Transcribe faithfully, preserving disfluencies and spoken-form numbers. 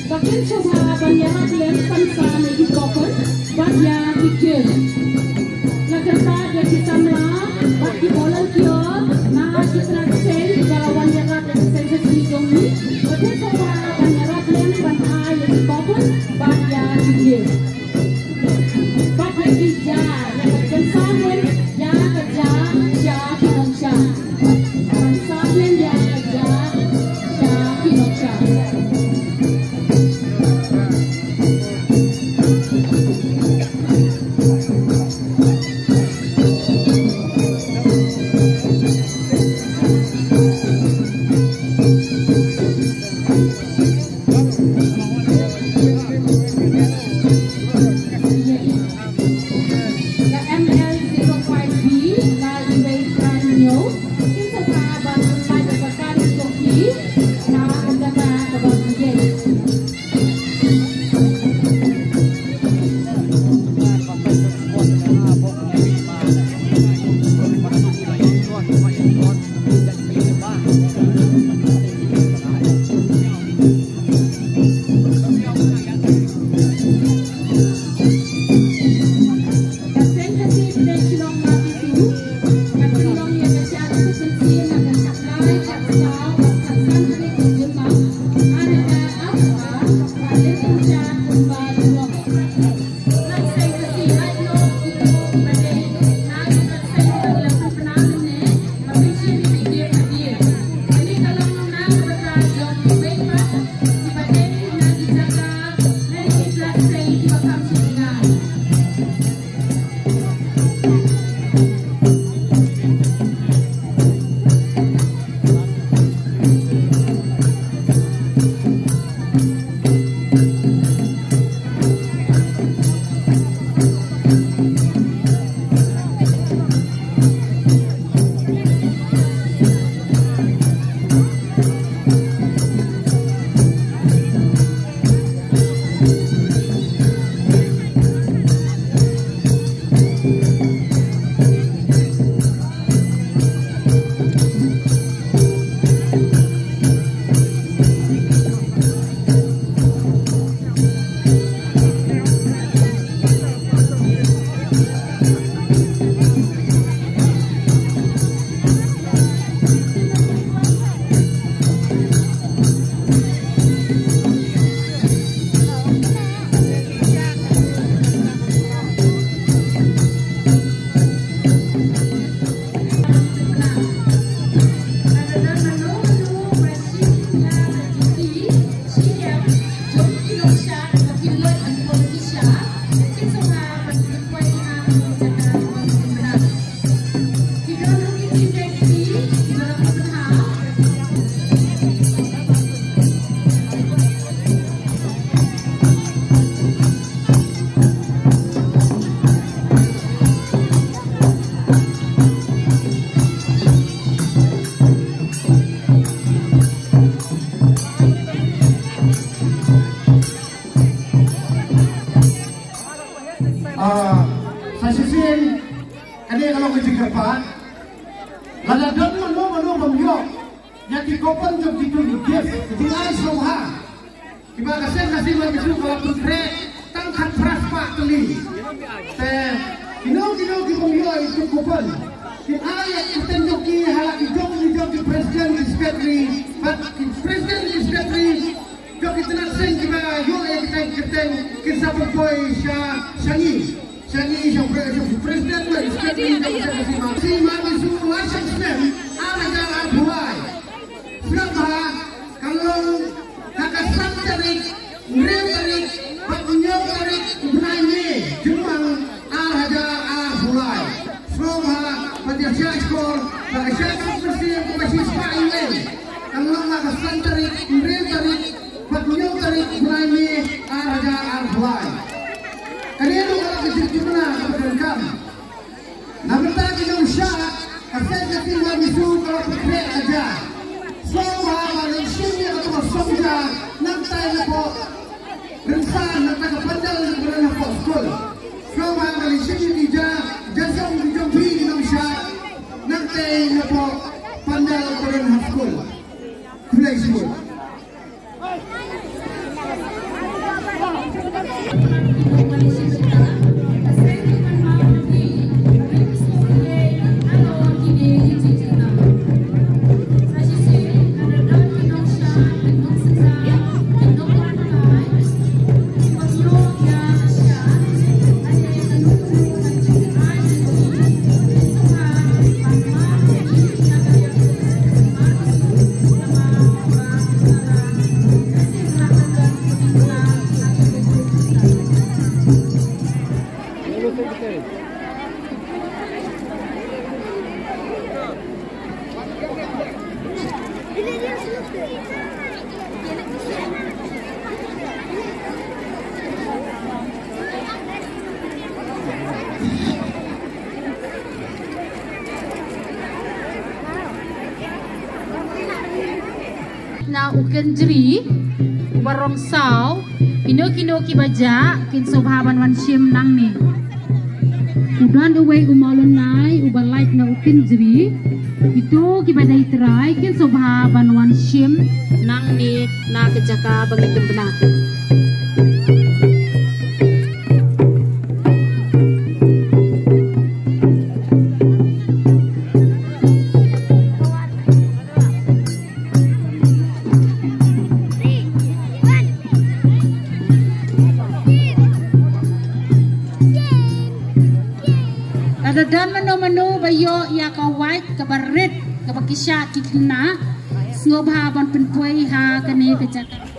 Ba kin sngewbha ban ïarap lem pynsan ïa ki coffin bad ïa ki gift. Nga kyrpad ïa ki samla bad ki volunteer na ki tnat seng kiba la wan ïarap ïa ka seng shisien jong ngi. Ba kin sngewbha ban ïarap lem ban ai ïa ki coffin bad ïa ki gift. Bad ïa ki ja, ïa ka pynsan lem ïa ka ja sha ki nongshah. Pynsan lem ïa ka ja sha ki nongshah. Ka M L zero five B la iwei kran ñiew. Kin sa ka ban lai da ka kari jong ki na ka jaka ka ban ïeng. Ah, sa shisien, kane ka long ka jingkyrpad. Lada don mano mano bym ïoh ïa ki coupon jong kito ki gift, ki jingai sngewbha. Kiba ka Seng Khasi Manbissu ka la pynkhreh tang khatphra spah tylli. Te kino kino ki bym ïoh ïa ki coupon, kin ai ïa ki kyrteng jong ki ha la ki jong ki jong ki president, ki secretary, bad ki president, ki secretary jong ki tnat seng kiba ïoh ïa kita ki kyrteng kin sa pynpoi sha, sha ngi. Sha ngi, sha pre-, sha president, sha secretary jong ka Seng Khasi Manbissu. Khasi Manbissu la shang snem ar hajar arphew lai. Sngewbha, ka long ha ka san tarik, hynriew tarik bad hynñiew tarik u bnai May, jingmang ar hajar arphew lai. Sngewbha ban ïa shah shkor da ka shah shkor mynsiem kaba shispah ïa u. Kan long ha ka san tarik, hynriew tarik bad hynñiew tarik u bnai May ar hajar arphew lai. Kane ruh ka long ka jingkyrmen kaba donkam. Na bynta ki nongshah, ka Seng Khasi Manbissu ka la pynkhreh ka ja. Sngewbha ba ngin shim ïa kata ka song ja nangtai napoh rynsan, nangta ka pandal ka don hapoh skul. Sngewbha ba ngin shim ïa ki ja, ja song ki jong phi ki nongshah nangtai napoh pandal ka don ha skul. Khublei shibun. Na u kynjri uba rong saw, kino kino kiba jah kin sngewbha ban wan shim nangne. U don uwei u mawlynnai uba lait na u kynjri. Kito kiba dei trai kin sngewbha ban wan shim nangne na ka jaka ba ngi pynbna. Lada don mano mano ba ïoh ïa ka wait kaba rit kaba ki shah ki khynnah, sngewbha ban pynpoi ha kane ka jaka.